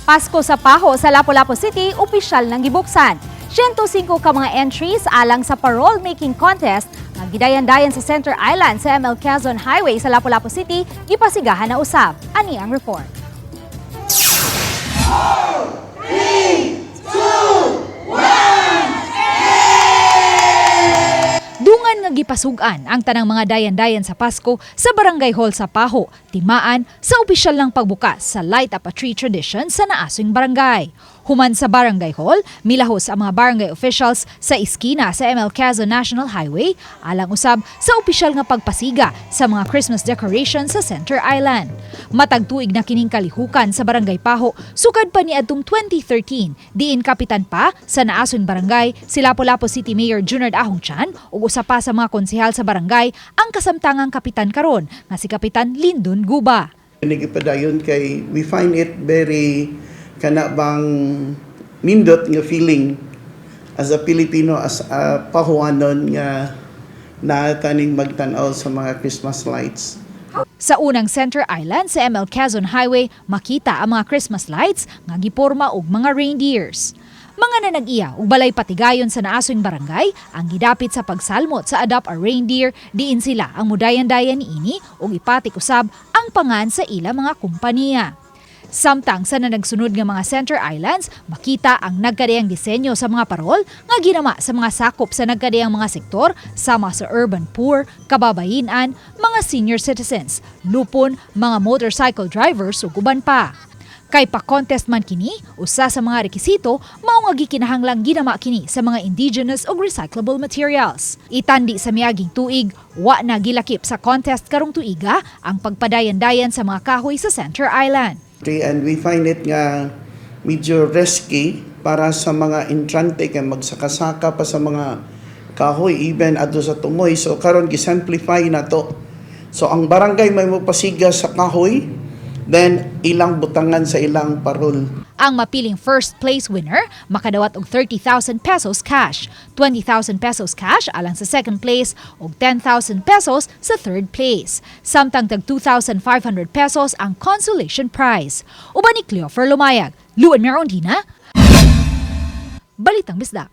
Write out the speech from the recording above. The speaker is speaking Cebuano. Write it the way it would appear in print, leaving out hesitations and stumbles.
Pasko sa Paho sa Lapu-Lapu City, opisyal nang gibuksan. 105 ka mga entries alang sa parol making contest nga gidayan-dayan sa Center Island sa ML Quezon Highway sa Lapu-Lapu City, gipasigahan na usab. Ani ang report. Dungan nga gipasug-an ang tanang mga dayan-dayan sa Pasko sa Barangay Hall sa Paho, timaan sa opisyal ng pagbukas sa Light Up a Tree tradition sa naasing barangay. Human sa Barangay Hall, milahos ang mga barangay officials sa iskina sa ML Quezon National Highway alang usab sa opisyal nga pagpasiga sa mga Christmas decorations sa Center Island. Matag tuig na kining kalihukan sa Barangay Paho sukad pa niadtong 2013, diin kapitan pa sa naason barangay si Lapu-Lapu City Mayor Junard Ahong Chan ug usa pa sa mga konsehal sa barangay ang kasamtangang kapitan karon nga si Kapitan Lindon Guba. Nagipadayon kay we find it very kana bang nindot nga feeling as a Filipino, as a Pahuanon, nga naataning magtan-aw sa mga Christmas lights. Sa unang Center Island sa ML Quezon Highway, makita ang mga Christmas lights nga giporma og mga reindeers. Mga nanag-iya ug balay patigayon sa naasong barangay ang gidapit sa pagsalmot sa Adopt a Reindeer, diin sila ang mudayan-dayan niini ug ipatik usab ang pangan sa ila mga kumpanya. Samtang sa nanagsunod nga mga Center Islands, makita ang nagkadiyang disenyo sa mga parol nga ginama sa mga sakop sa nagkadiyang mga sektor sama sa urban poor, kababayinan, mga senior citizens, lupon, mga motorcycle drivers ug uban pa. Kay pa-contest man kini, usa sa mga rekisito mao nga gikinahanglang ginama kini sa mga indigenous ug recyclable materials. Itandi sa miaging tuig, wa na gilakip sa contest karong tuiga ang pagpadayan-dayan sa mga kahoy sa Center Island. And we find it nga medyo risky para sa mga entrante kay magsakasaka pa sa mga kahoy even adto sa tumoy. So karon gisimplify na to. So ang barangay may mopasiga sa kahoy, then ilang butangan sa ilang parol. Ang mapiling first place winner makadawat og 30,000 pesos cash, 20,000 pesos cash alang sa second place ug 10,000 pesos sa third place. Samtang tag 2,500 pesos ang consolation prize. Uban ni Cleofer Lumayag, Luan Merondina, Balitang Bisdak.